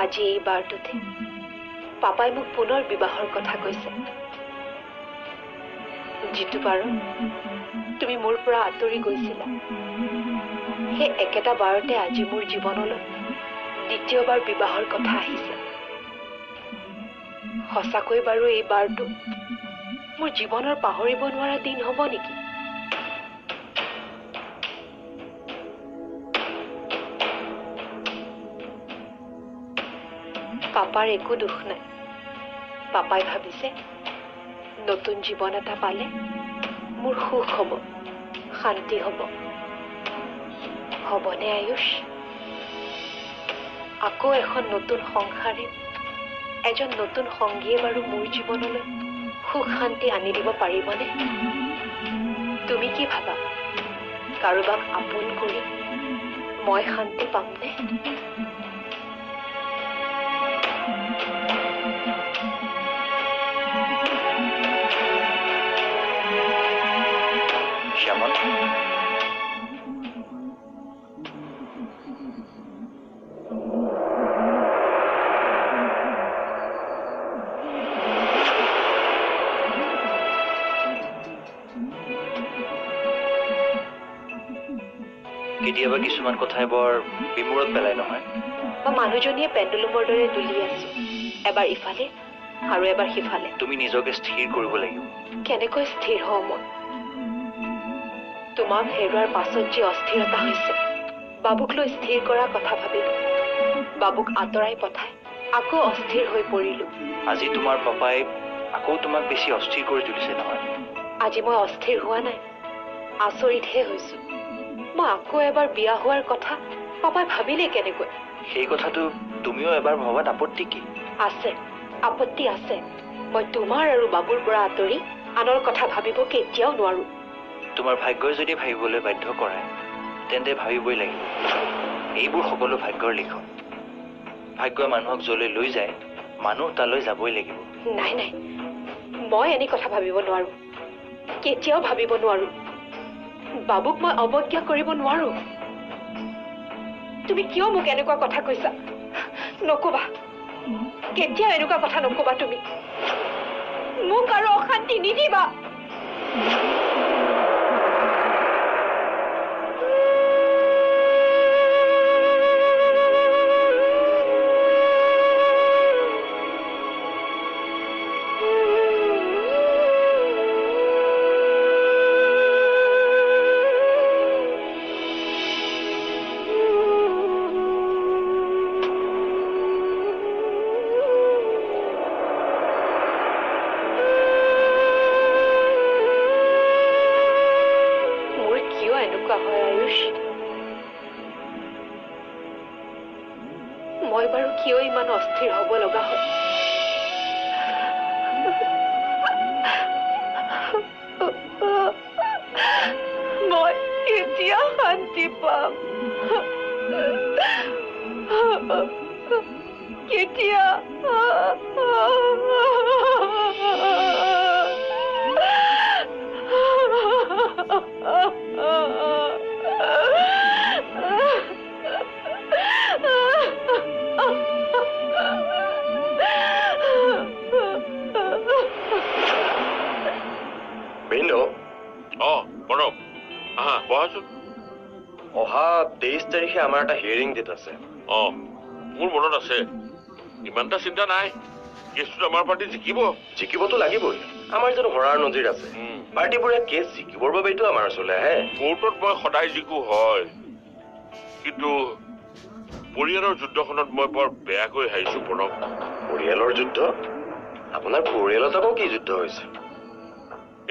আজি এই বাৰটোতে পাপাই মোক পুনৰ বিবাহৰ কথা কৈছে। যিটো বাৰত তুমি মোৰ পৰা আঁতৰি গৈছিলা, সেই একেটা বাৰতে আজি মোৰ জীৱনলৈ দ্বিতীয়বাৰ বিবাহৰ কথা আহিছে। সঁচাকৈ বাৰু এই বাৰটো মোৰ জীৱনৰ পাহৰিব নোৱাৰা দিন হ'ব নেকি? পাপাৰ একো দুখ নাই। পাপাই ভাবিছে নতুন জীৱন এটা পালে মোৰ সুখ হ'ব, শান্তি হ'ব। হ'বনে আয়ুষ? আকৌ এখন নতুন সংসাৰে, এজন নতুন সংগীয়ে বাৰু মোৰ জীৱনলৈ সুখ শান্তি আনি দিব পাৰিবনে? তুমি কি ভাবা, কাৰোবাক আপোন কৰি মই শান্তি পামনে? শ্যামল, কেতিয়াবা কিছুমান কথাই বৰ বিমূৰত পেলাই নহয়। মই মানুহজনীয়ে পেণ্ডুলুমৰ দৰে দুলি আছো, এবাৰ ইফালে আৰু এবাৰ সিফালে। তুমি নিজকে স্থিৰ কৰিব লাগিব। কেনেকৈ স্থিৰ হওঁ মই? তোমাক হেৰুৱাৰ পাছত যি অস্থিৰতা হৈছে, বাবুক লৈ স্থিৰ কৰাৰ কথা ভাবিলো, বাবুক আঁতৰাই পঠাই আকৌ অস্থিৰ হৈ পৰিলো। আজি তোমাৰ পাপাই আকৌ তোমাক বেছি অস্থিৰ কৰি তুলিছে নহয়? আজি মই অস্থিৰ হোৱা নাই, আচৰিতহে হৈছো। মই আকৌ এবাৰ বিয়া হোৱাৰ কথা পাপাই ভাবিলে কেনেকৈ? সেই কথাটো তুমিও এবাৰ ভবাত আপত্তি কি? আছে, আপত্তি আছে। মই তোমাৰ আৰু বাবুৰ পৰা আঁতৰি আনৰ কথা ভাবিব কেতিয়াও নোৱাৰো। তোমাৰ ভাগ্যই যদি ভাবিবলৈ বাধ্য কৰায় তেন্তে ভাবিবই লাগিব। এইবোৰ সকলো ভাগ্যৰ লিখন। ভাগ্যই মানুহক য'লৈ লৈ যায়, মানুহ তালৈ যাবই লাগিব। নাই নাই, মই এনে কথা ভাবিব নোৱাৰো, কেতিয়াও ভাবিব নোৱাৰো। বাবুক মই অৱজ্ঞা কৰিব নোৱাৰো। তুমি কিয় মোক এনেকুৱা কথা কৈছা? নকবা, কেতিয়াও এনেকুৱা কথা নকবা। তুমি মোক আৰু অশান্তি নিদিবা। মই বাৰু কিয় ইমান অস্থিৰ হ'ব লগা হয়? মই কেতিয়া শান্তি পাম? কেতিয়া? অহা 23 তাৰিখে আমাৰ এটা হিয়াৰিং ডেট আছে। অ, মোৰ মনত আছে। ইমানটা চিন্তা নাই, কেছটো আমাৰ পাৰ্টি জিকিব। জিকিবতো লাগিবই, আমাৰ জানো হৰাৰ নজিৰ আছে। পাৰ্টিবোৰে কেছ জিকিবৰ বাবেইতো আমাৰ ওচৰলৈ আহে। কোৰ্টত মই সদায় জিকো হয়, কিন্তু পৰিয়ালৰ যুদ্ধখনত মই বৰ বেয়াকৈ হাৰিছো প্ৰণৱ। পৰিয়ালৰ যুদ্ধ? আপোনাৰ পৰিয়ালত আকৌ কি যুদ্ধ হৈছে?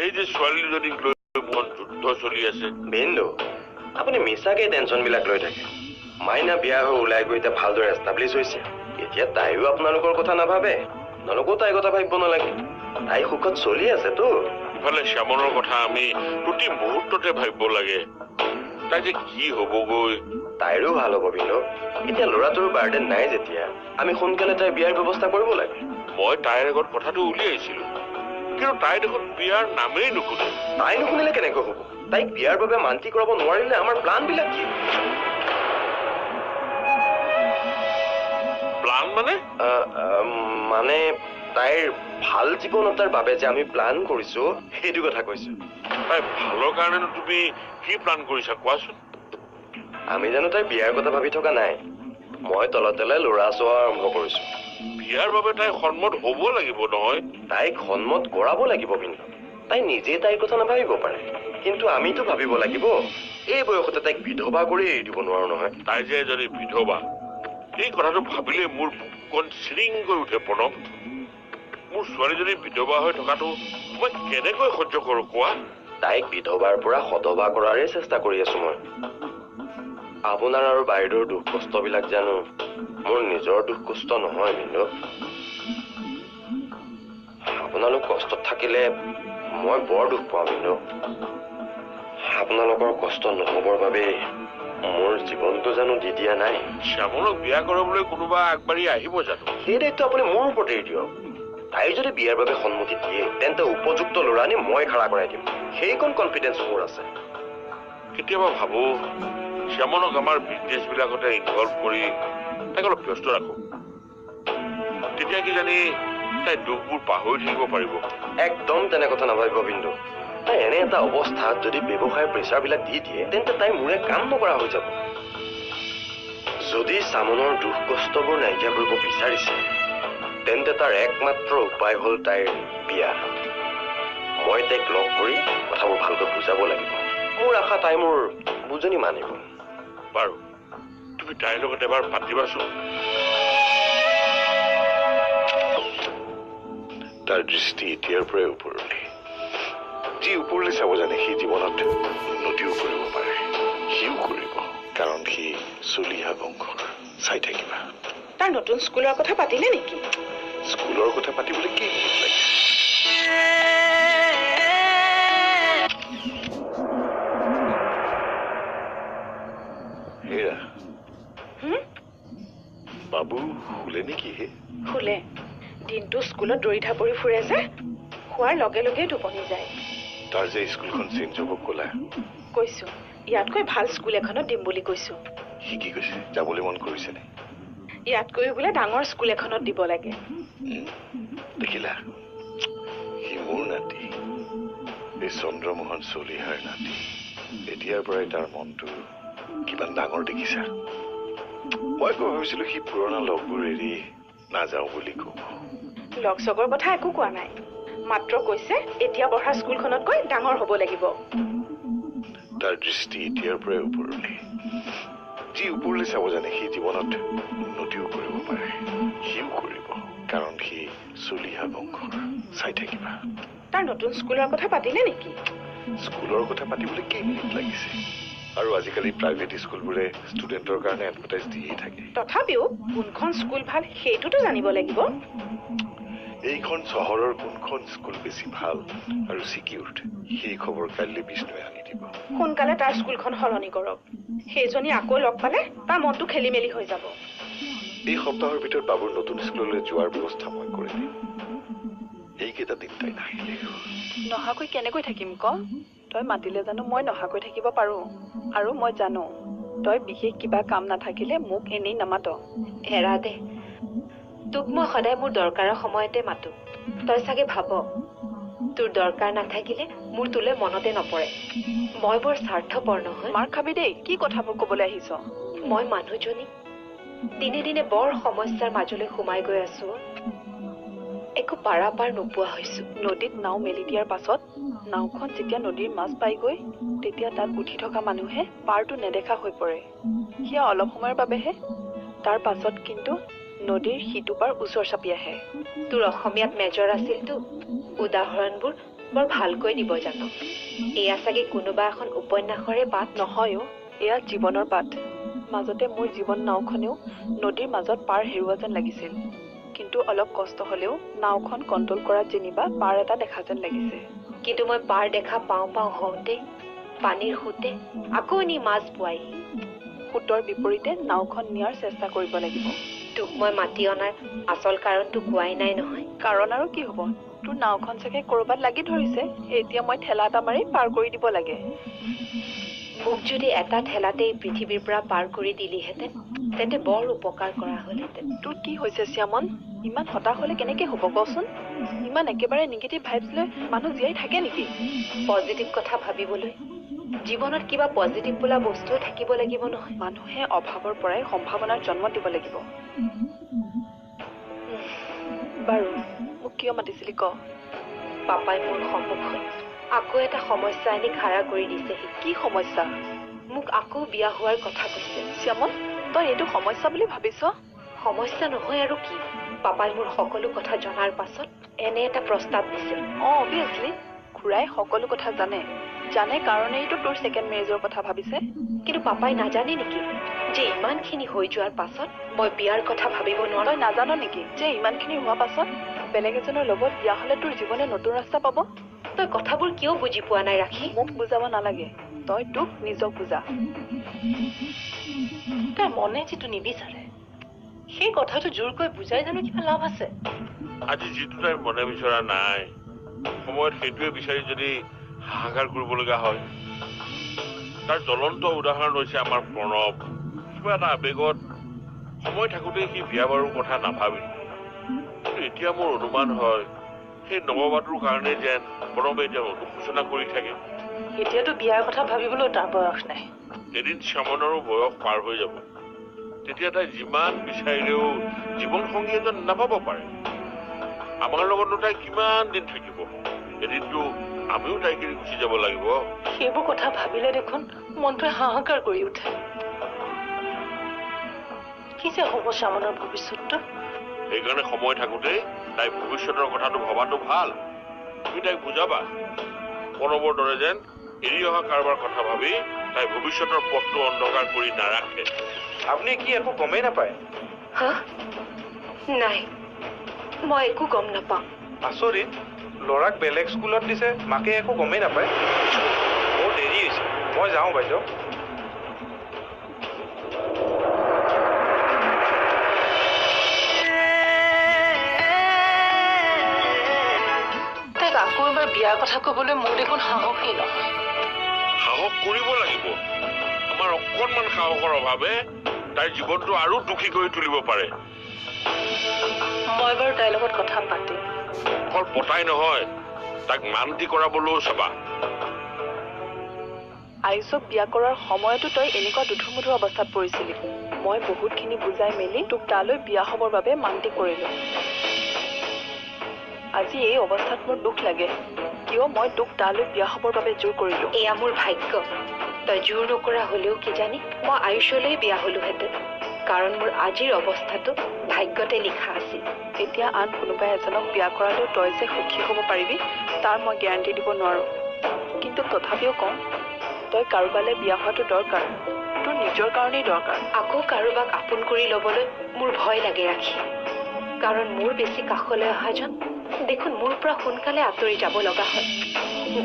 এই যে ছোৱালীজনীক লৈ মোৰ যুদ্ধ চলি আছে। বিন্দু, আপুনি মিছাকে টেনচন বিলাক লৈ থাকে। মাইনা বিয়া হৈ ওলাই গৈ এতিয়া ভালদৰে এষ্টাব্লিছ হৈছে। এতিয়া তাইও আপোনালোকৰ কথা নাভাবে, আপোনালোকেও তাইৰ কথা ভাবিব নালাগে। তাই সুখত চলি আছেতো। ইফালে শ্যামলৰ কথা আমি প্ৰতি মুহূৰ্ততে ভাবিব লাগে। তাই যে কি হ'বগৈ। তাইৰো ভাল হ'ব বিন্দু, এতিয়া ল'ৰাটোৰ বাৰ্ডেন নাই যেতিয়া, আমি সোনকালে তাইৰ বিয়াৰ ব্যৱস্থা কৰিব লাগে। মই তাইৰ আগত কথাটো উলিয়াইছিলো, কিন্তু কিন্তু তাই দেখোন বিয়াৰ নামেই নুশুনে। তাই নুশুনিলে কেনেকৈ হ'ব? তাইক বিয়াৰ বাবে মান্তি কৰাব নোৱাৰিলে আমাৰ প্লানবিলাক কি? প্লান মানে? মানে তাইৰ ভাল জীৱন এটাৰ বাবে যে আমি প্লান কৰিছো, সেইটো কথা কৈছো। তাই ভালৰ কাৰণেনো তুমি কি প্লান কৰিছা কোৱাচোন? আমি জানো তাইৰ বিয়াৰ কথা ভাবি থকা নাই। মই তলে তলে ল'ৰা চোৱা আৰম্ভ কৰিছো। বিয়াৰ বাবে তাই সন্মত হ'ব লাগিব নহয়? তাইক সন্মত কৰাব লাগিব, কিন্তু তাই নিজে তাইৰ কথা নাভাবিব পাৰে, কিন্তু আমিতো ভাবিব লাগিব। এই বয়সতে তাইক বিধৱা কৰি এৰি দিব নোৱাৰো নহয়। তাই যে এজনী বিধৱা, এই কথাটো ভাবিলে মোৰ বুকুখন চিৰিংকৈ উঠে প্ৰণৱ। মোৰ ছোৱালীজনী বিধৱা হৈ থকাটো মই কেনেকৈ সহ্য কৰো কোৱা? তাইক বিধৱাৰ পৰা সধৱা কৰাৰে চেষ্টা কৰি আছো মই। আপোনাৰ আৰু বাইদেউৰ দুখ কষ্টবিলাক জানো মোৰ নিজৰ দুখ কষ্ট নহয় বিন্দু? আপোনালোক কষ্টত থাকিলে মই বৰ দুখ পাওঁ বিন্দু। আপোনালোকৰ কষ্ট নহ'বৰ বাবেই মোৰ জীৱনটো জানো দি দিয়া নাই? শ্যামলক বিয়া কৰাবলৈ কোনোবা আগবাঢ়ি আহিব জানো? সেই দায়িত্ব আপুনি মোৰ ওপৰত এৰি দিয়ক। তাই যদি বিয়াৰ বাবে সন্মতি দিয়ে, তেন্তে উপযুক্ত ল'ৰা আনি মই খাৰা কৰাই দিম। সেইকণ কনফিডেন্স মোৰ আছে। কেতিয়াবা ভাবো শ্যামলক আমাৰ বিজনেছ বিলাকতে ইনভলভ কৰি তাইক অলপ ব্যস্ত ৰাখো, তেতিয়া কিজানি তাই দুখবোৰ পাহৰি থাকিব পাৰিব। একদম তেনে কথা নাভাবিব বিন্দু। তাই এনে এটা অৱস্থাত যদি ব্যৱসায়ৰ প্ৰেছাৰবিলাক দি দিয়ে, তেন্তে তাই মোৰে কাম নকৰা হৈ যাব। যদি চামনৰ দুখ কষ্টবোৰ নাইকিয়া কৰিব বিচাৰিছে, তেন্তে তাৰ একমাত্ৰ উপায় হ'ল তাইৰ বিয়া। মই তাইক লগ কৰি কথাবোৰ ভালকৈ বুজাব লাগিব। মোৰ আশা তাই মোৰ বুজনি মানিব। বাৰু, তুমি তাইৰ লগত এবাৰ পাতিবাচোন। তাৰ দৃষ্টি এতিয়াৰ পৰাই ওপৰলৈ। যি ওপৰলৈ চাব জানে, সি জীৱনত উন্নতিও কৰিব পাৰে। সিও কৰিব, কাৰণ সি চলিহা বংশৰ। চাই থাকিবা। তাৰ নতুন স্কুলৰ কথা পাতিলে নেকি? স্কুলৰ কথা পাতিবলৈ কি মিনিট লাগিছে? হেৰা, বাবু শুলে নেকি? হে শুলে। দিনটো স্কুলত দৌৰি ঢাপৰি ফুৰে যে, শোৱাৰ লগে লগে টোপনি যায়। তাৰ যে স্কুলখন চেঞ্জ হ'ব ক'লা? কৈছো, ইয়াতকৈ ভাল স্কুল এখনত দিম বুলি কৈছো। সি কি কৈছে? যাবলৈ মন কৰিছেনে? ইয়াতকৈ বোলে ডাঙৰ স্কুল এখনত দিব লাগে। দেখিলা, সি মোৰ নাতি, এই চন্দ্ৰমোহন চলিহাৰ নাতি। এতিয়াৰ পৰাই তাৰ মনটো কিমান ডাঙৰ দেখিছা। মই আকৌ ভাবিছিলো সি পুৰণা লগবোৰ এৰি নাযাওঁ বুলি ক'ব। লগ চগৰ কথা একো কোৱা নাই, মাত্ৰ কৈছে এতিয়া পঢ়া স্কুলখনতকৈ ডাঙৰ হ'ব লাগিব। তাৰ দৃষ্টি এতিয়াৰ পৰাই ওপৰলৈ। যি ওপৰলৈ চাব জানে, সি জীৱনত উন্নতিও কৰিব পাৰে। সিও কৰিব, কাৰণ সি চলিহা বংশৰ। চাই থাকিবা। তাৰ নতুন স্কুলৰ কথা পাতিলে নেকি? স্কুলৰ কথা পাতিবলৈ কেই মিনিট লাগিছে? আৰু আজিকালি প্ৰাইভেট স্কুলবোৰে ষ্টুডেণ্টৰ কাৰণে এডভাৰটাইজ দিয়েই থাকে। তথাপিও কোনখন স্কুল ভাল সেইটোতো জানিব লাগিব। এইখন চহৰৰ কোনখন স্কুল বেছি ভাল আৰু ছিকিউৰ্ড, সেই খবৰ কাইলৈ বিষ্ণুৱে আনি দিব। সোনকালে তাৰ স্কুলখন সলনি কৰক। সেইজনী আকৌ লগ পালে তাৰ মনটো খেলি মেলি হৈ যাব। এই সপ্তাহৰ ভিতৰত বাবুৰ নতুন স্কুললৈ যোৱাৰ ব্যৱস্থা মই কৰি দিম। এইকেইটা দিন তাই নাহিলেই হ'ল। নহাকৈ কেনেকৈ থাকিম ক? তই মাতিলে জানো মই নহাকৈ থাকিব পাৰো? আৰু মই জানো তই বিশেষ কিবা কাম নাথাকিলে মোক এনেই নামাত। হেৰা দে, তোক মই সদায় মোৰ দৰকাৰৰ সময়তে মাতো। তই চাগে ভাব তোৰ দৰকাৰ নাথাকিলে মোৰ তোলৈ মনতে নপৰে। মই বৰ স্বাৰ্থপৰ নহয়। মাৰ খাবি দেই, কি কথাবোৰ কবলৈ আহিছ? মই মানুহজনী দিনে দিনে বৰ সমস্যাৰ মাজলৈ সোমাই গৈ আছো। একো পাৰাপাৰ নোপোৱা হৈছো। নদীত নাও মেলি দিয়াৰ পাছত নাওখন যেতিয়া নদীৰ মাজ পাইগৈ, তেতিয়া তাত উঠি থকা মানুহে পাৰটো নেদেখা হৈ পৰে। সেয়া অলপ সময়ৰ বাবেহে, তাৰ পাছত কিন্তু নদীৰ সিটো পাৰ ওচৰ চাপি আহে। তোৰ অসমীয়াত মেজৰ আছিলতো, উদাহৰণবোৰ বৰ ভালকৈ দিব জানো। এয়া চাগে কোনোবা এখন উপন্যাসৰে পাঠ নহয়ো, এয়া জীৱনৰ পাঠ। মাজতে মোৰ জীৱন নাওখনেও নদীৰ মাজত পাৰ হেৰুৱা যেন লাগিছিল, কিন্তু অলপ কষ্ট হলেও নাওখন কণ্ট্ৰল কৰাত যেনিবা পাৰ এটা দেখা যেন লাগিছে। কিন্তু মই পাৰ দেখা পাওঁ পাওঁ হওঁতে পানীৰ সোঁতে আকৌ নি মাছ পোৱাইহি। সোঁতৰ বিপৰীতে নাওখন নিয়াৰ চেষ্টা কৰিব লাগিব। তোক মই মাতি অনাৰ আচল কাৰণটো কোৱাই নাই নহয়। কাৰণ আৰু কি হ'ব, তোৰ নাওখন চাগে ক'ৰবাত লাগি ধৰিছে, এতিয়া মই ঠেলা এটা মাৰি পাৰ কৰি দিব লাগে। মোক যদি এটা ঠেলাতেই পৃথিৱীৰ পৰা পাৰ কৰি দিলিহেঁতেন তেন্তে বৰ উপকাৰ কৰা হ'লহেঁতেন। তোৰ কি হৈছে শ্যামন? ইমান হতাশ হ'লে কেনেকে হ'ব কচোন? ইমান একেবাৰে নিগেটিভ ভাইবছ লৈ মানুহ জীয়াই থাকে নেকি? পজিটিভ কথা ভাবিবলৈ জীৱনত কিবা পজিটিভ বোলা বস্তুও থাকিব লাগিব নহয়। মানুহে অভাৱৰ পৰাই সম্ভাৱনাৰ জন্ম দিব লাগিব। বাৰু মোক কিয় মাতিছিলি ক? পাপাই মোৰ সন্মুখত আকৌ এটা সমস্যা আনি খাৰা কৰি দিছেহি। কি সমস্যা? মোক আকৌ বিয়া হোৱাৰ কথা কৈছে। শ্যামন, তই এইটো সমস্যা বুলি ভাবিছ? সমস্যা নহয় আৰু কি? পাপাই মোৰ সকলো কথা জনাৰ পাছত এনে এটা প্ৰস্তাৱ দিছে। অঁ, অভিয়াছলি খুৰাই সকলো কথা জানে, জানে কাৰণেইতো তোৰ ছেকেণ্ড মেৰেজৰ কথা ভাবিছে। কিন্তু পাপাই নাজানে নেকি যে ইমানখিনি হৈ যোৱাৰ পাছত মই বিয়াৰ কথা ভাবিব নোৱাৰো? তই নাজান নেকি যে ইমানখিনি হোৱাৰ পাছত বেলেগ এজনৰ লগত বিয়া হ'লে তোৰ জীৱনে নতুন ৰাস্তা পাব? তই কথাবোৰ কিয় বুজি পোৱা নাই ৰাখি? মোক বুজাব নালাগে, তই তোক নিজক বুজা। তাই মনে যিটো নিবিচাৰে সেই কথাটো জোৰকৈ বুজাই জানো কিবা লাভ আছে? আজি যিটো তাই মনে বিচৰা নাই, সময়ত সেইটোৱে বিচাৰি যদি হাহাকাৰ কৰিব লগা হয়, তাৰ জ্বলন্ত উদাহৰণ হৈছে আমাৰ প্ৰণৱ। কিবা এটা আৱেগত সময় থাকোঁতেই সি বিয়া বাৰুৰ কথা নাভাবিল। কিন্তু এতিয়া মোৰ অনুমান হয় সেই নৱবাটোৰ কাৰণে যেন প্ৰণৱে এতিয়া অনুশোচনা কৰি থাকে। এতিয়াতো বিয়াৰ কথা ভাবিবলৈও তাৰ বয়স নাই। এদিন শ্যামনৰো বয়স পাৰ হৈ যাব, তেতিয়া তাই যিমান বিচাৰিলেও জীৱন সংগী এজন নাপাব পাৰে। আমাৰ লগতনো তাই কিমান দিন থাকিব? এদিনতো আমিও তাইক এৰি গুচি যাব লাগিব। সেইবোৰ কথা ভাবিলে দেখোন মনটোৱে হাহাকাৰ কৰি উঠে। কি যে হ'ব শ্যামনৰ ভৱিষ্যতটো? সেইকাৰণে সময় থাকোঁতেই তাই ভৱিষ্যতৰ কথাটো ভবাটো ভাল। তুমি তাইক বুজাবা, প্ৰণৱৰ দৰে যেন এৰি অহা কাৰোবাৰ কথা ভাবি তাই ভৱিষ্যতৰ পথটো অন্ধকাৰ কৰি নাৰাখে। আপুনি কি একো গমেই নাপায়? হা, নাই, মই একো গম নাপাওঁ। আচৰিত, ল'ৰাক বেলেগ স্কুলত দিছে, মাকে একো গমেই নাপায়। মোৰ দেৰি হৈছে, মই যাওঁ বাইদেউ। তাইক আকৌ এবাৰ বিয়াৰ কথা ক'বলৈ মোৰ দেখোন সাহসেই নহয়। সাহস কৰিব লাগিব। আমাৰ অকণমান সাহসৰ অভাৱে তাইৰ জীৱনটো আৰু দুখী কৰি তুলিব পাৰে। মই বাৰু তাইৰ লগত কথা পাতিম। অকল পতাই নহয়, তাক মান্তি কৰাবলৈও চাবা। আয়ুষক বিয়া কৰাৰ সময়তো তই এনেকুৱা দুধুমুধু অৱস্থাত পৰিছিলি। মই বহুতখিনি বুজাই মেলি তোক তালৈ বিয়া হ'বৰ বাবে মান্তি কৰিলো। আজি এই অৱস্থাত মোৰ দুখ লাগে, কিয় মই তোক তালৈ বিয়া হ'বৰ বাবে জোৰ কৰিলো। এয়া মোৰ ভাগ্য। তই জোৰ নকৰা হ'লেও কিজানি মই আয়ুষলৈ বিয়া হ'লোহেঁতেন, কাৰণ মোৰ আজিৰ অৱস্থাটো ভাগ্যতে লিখা আছিল। এতিয়া আন কোনোবা এজনক বিয়া কৰালেও তই যে সুখী হ'ব পাৰিবি তাৰ মই গেৰাণ্টি দিব নোৱাৰো। কিন্তু তথাপিও কওঁ, তই কাৰোবালৈ বিয়া হোৱাটো দৰকাৰ, তোৰ নিজৰ কাৰণেই দৰকাৰ। আকৌ কাৰোবাক আপোন কৰি ল'বলৈ মোৰ ভয় লাগে ৰাখি, কাৰণ মোৰ বেছি কাষলৈ অহাজন দেখোন মোৰ পৰা সোনকালে আঁতৰি যাব লগা হয়,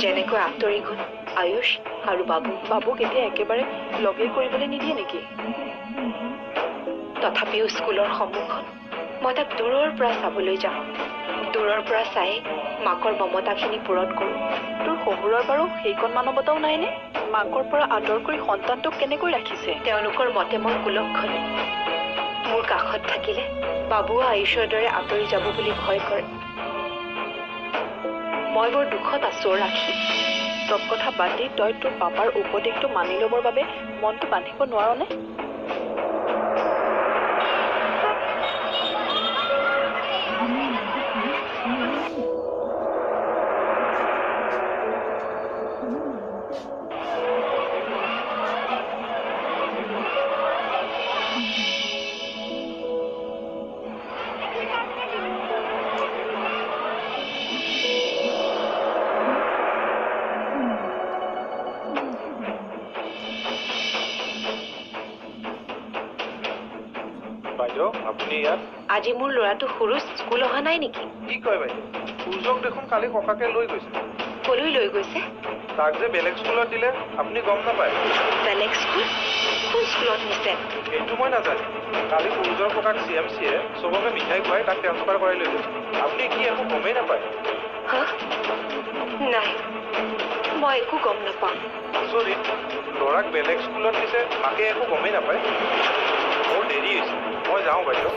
যেনেকৈ আঁতৰি গ'ল আয়ুষ আৰু বাবু। বাবুক এতিয়া একেবাৰে লগেই কৰিবলৈ নিদিয়ে নেকি? তথাপিও স্কুলৰ সন্মুখত মই তাক দূৰৰ পৰা চাবলৈ যাওঁ। দূৰৰ পৰা চাই মাকৰ মমতাখিনি পূৰণ কৰোঁ। তোৰ শহুৰৰ বাৰু সেইকণ মানৱতাও নাইনে? মাকৰ পৰা আঁতৰ কৰি সন্তানটোক কেনেকৈ ৰাখিছে? তেওঁলোকৰ মতে মই কুলক্ষণী। মোৰ কাষত থাকিলে বাবুও আয়ুষৰ দৰে আঁতৰি যাব বুলি ভয় কৰে। মই বৰ দুখত আছো ৰাখি। চব কথা বাদ দি তই তোৰ পাপাৰ উপদেশটো মানি ল'বৰ বাবে মনটো বান্ধিব নোৱাৰনে? আজি মোৰ ল'ৰাটো সুৰুজ স্কুল অহা নাই নেকি? কি কয় বাইদেউ, সুৰুজক দেখোন কালি ককাকে লৈ গৈছে। কলৈ লৈ গৈছে? তাক যে বেলেগ স্কুলত দিলে, আপুনি গম নাপায়? বেলেগ স্কুল? কোন স্কুলত নিছে? সেইটো মই নাজানো। কালি সুৰুজৰ ককাক চি এম চিয়ে চবকে মিঠাই খুৱাই তাক ট্ৰেন্সফাৰ কৰাই লৈ গৈছে। আপুনি কি একো গমেই নাপায়? হা? নাই, মই একো গম নাপাওঁ। আচৰিত, ল'ৰাক বেলেগ স্কুলত দিছে, মাকে একো গমেই নাপায়। মোৰ দেৰি হৈছে, মই যাওঁ বাইদেউ।